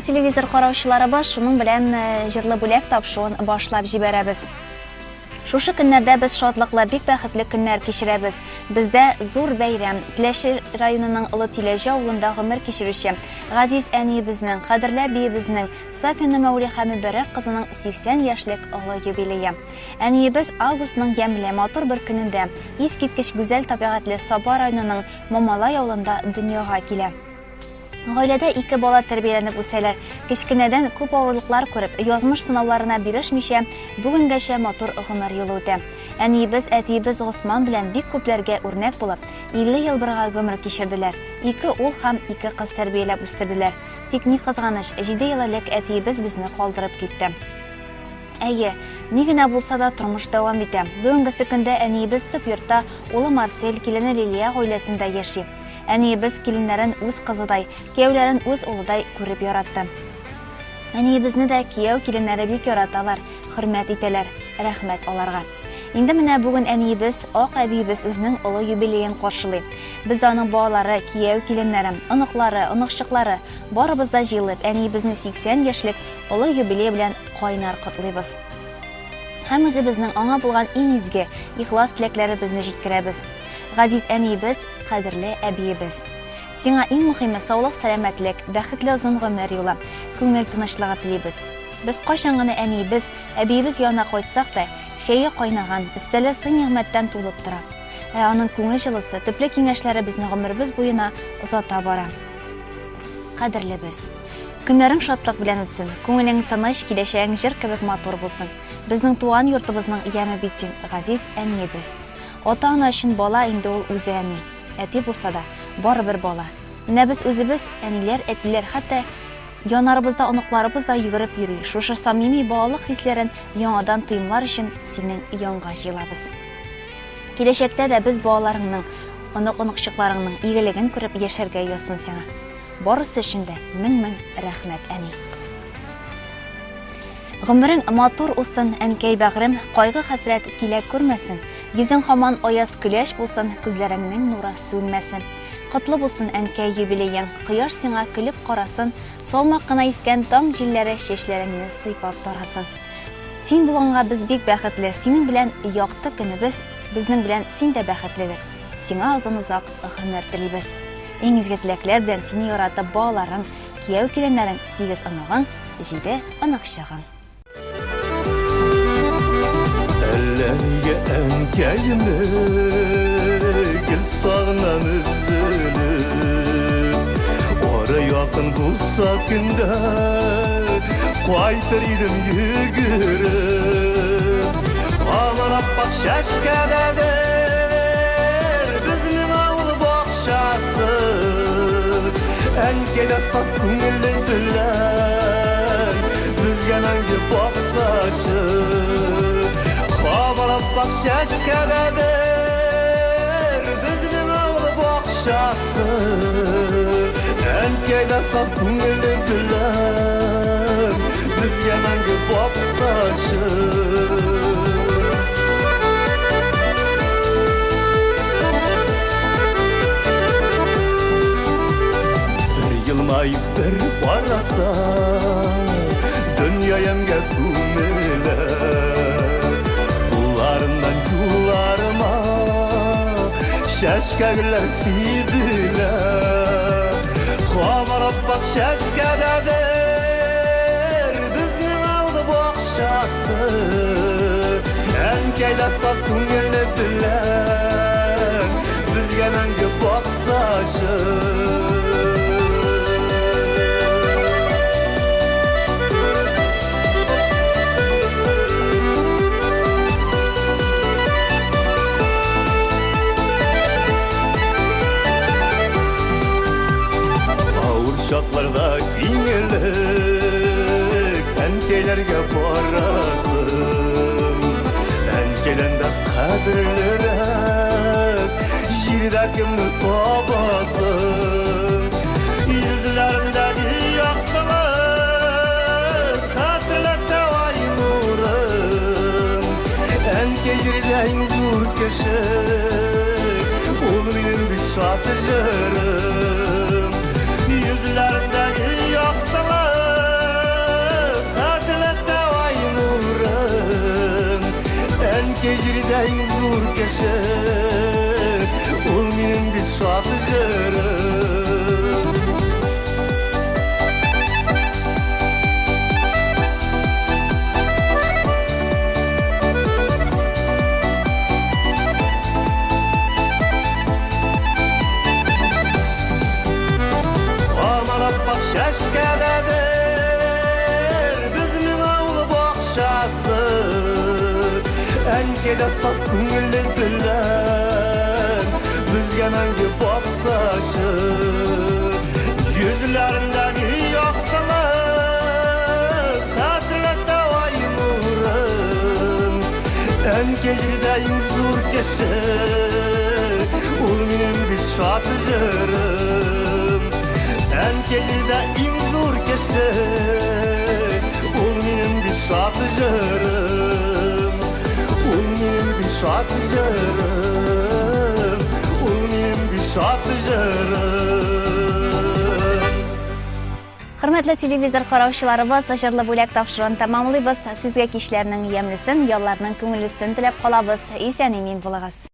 телевизор караучыларыбыз, шуның белән җырлы бүләк тапшуын башлап җибәрәбез. Шушы көннәрдә без шатлыклы, бик бәхетле көннәр кичерәбез. Бездә зур бәйрәм, Теләче районының Олы Тиләҗе авылында гомер кичерүче газиз әниебезнең, кадерле әбиебезнең Сафина Мәүлиха Мөбәрәк кызының 80 яшьлек олы юбилее. Әниебез августның ямьле, матур бер көнендә, искиткеч гүзәл табигатьле Саба районының Мамалай авылында дөньяга килә. Гаиләдә ике бала тәрбияләнеп үсәләр. Кечкенәдән күп авырлыклар күреп, язмыш сынауларына бирешмичә, бүгенгәчә матур гомер юлы үтә. Әниебез, әтиебез Госман белән бик күпләргә үрнәк булып, 50 ел бергә гомер кичерделәр. Ике ул һәм ике кыз тәрбияләп үстерделәр. Тик ни кызганыч, җиде ел элек әтиебез безне калдырып китте. Әйе, ни генә булса да, тормыш дәвам итә. Бүгенгесе көндә әниебез төп йортта, улы Марсель, килене Лилия гаиләсендә яши. Әниебез киленнәрен үз кызыдай, кияүләрен үз улыдай күреп яратты. Әниебезне дә кияү-киленнәре бик яраталар, хөрмәт итәләр. Рәхмәт аларга. Инде менә бүген әниебез, ак әбиебез үзенең олы юбилеен каршылый. Без дә аның балалары, кияү-киленнәре, оныклары, оныкчыклары, барыбыз да җыелып, әниебезне 80 яшьлек олы юбилее белән кайнар котлыйбыз. Һәм үзебезнең аңа булган иң изге, ихлас теләкләребезне җиткерәбез. Газиз әниебез, кадерле әбиебез! Сиңа иң мөхиме саулык-сәламәтлек, бәхетле озын гомер юлы, күңел тынычлыгы телибез. Без кайчан гына әниебез, әбиебез янына кайтсак та, чәе кайнаган, өстәле сый-нигъмәттән тулып тора. Ә аның күңел җылысы, төпле киңәшләре безне гомеребез буена озата бара. Кадерлебез! Көннәрең шатлык белән үтсен, күңелең тыныч, киләчәгең җыр кебек матур булсын. Безнең туган йортыбызның яме бит син, газиз әниебез! Ата-ана өчен бала инде ул үзе әни. Әти булса да, барыбер бала. Менә без үзебез, әниләр, әтиләр, хәтта яннарыбызда оныкларыбыз да йөгереп йөри, шушы самими балалык хисләрен яңадан тоемлар өчен синең янга җыелабыз. Киләчәктә дә без балаларыңның, онык-оныкчыкларыңның игелеген күреп яшәргә язсын сиңа. Барысы өчен дә мең-мең рәхмәт, әни. Гомерең матур узсын, әнкәй бәгърем, кайгы-хәсрәт килә күрмәсен. Йөзең һаман аяз көләч булсын, күзләреңнең нуры сүнмәсен. Котлы булсын, әнкәй, юбилеең, кояш сиңа көлеп карасын, салмак кына искән таң җилләре чәчләреңне сыйпап тарасын. Син булганга без бик бәхетле, синең белән якты көнебез, безнең белән син дә бәхетледер. Сиңа озын-озак гомер телибез. Иң изге теләкләр белән сине яратып балаларың, кияү-киленнәрең, сигез оныгың, җиде оныкчыгың. Әллә нигә әнкәемне гел сагынам өзелеп. Ары якын булса көндә кайтыр идем йөгереп. Һаман аппак чәчкәдәдер безнең авыл бакчасы. Әнкәй дә саф күңеле белән безгә мәңге баксачы. Һаман аппак чәчкәдәдер безнең авыл бакчасы. Әнкәй дә саф күңеле белән безгә мәңге баксачы. Бер елмаеп, бер караса, дөнья ямьгә күмелә. Кулларыннан юлларыма чәчкә гөлләр сибелә. Камыр аппак чәчкәдәдер безнең авыл бакчасы. Әнкәй дә саф күңеле белән безгә мәңге баксачы. Авыр чакларда иң элек әнкәйләргә барасың. Әнкәйдән дә кадерлерәк җирдә кемне табасың? Йөзләрендәге яктылык хәтерләтә ай нурын. Әнкәй җирдә иң зур кеше, ул минем бит шат җырым. Йөзләрендәге яктылык. Әнкәй җирдә иң зур кеше, Ул минем бит шат җырым. Аман аппак чәчкәдәдер Безнең авыл бакчасы. Әнкәй дә саф күңелле белән Безгә мәңге баксачы. Йөзләрендәге яктылык Хәтерләтә ай нурын. Әнкәй җирдә иң зур кеше, Ул минем бит шат җырым. Әнкәй җирдә иң зур кеше, Ул минем бит шат җырым. Ул минем бит шат җырым. Ул минем бит шат җырым. Хөрмәтле телевизор караучыларыбыз, җырлы бүләк тапшыруын тәмамлыйбыз. Сезгә кичләрнең ямьлесен, ялларның күңеллесен теләп калабыз. Исән-имин булыгыз.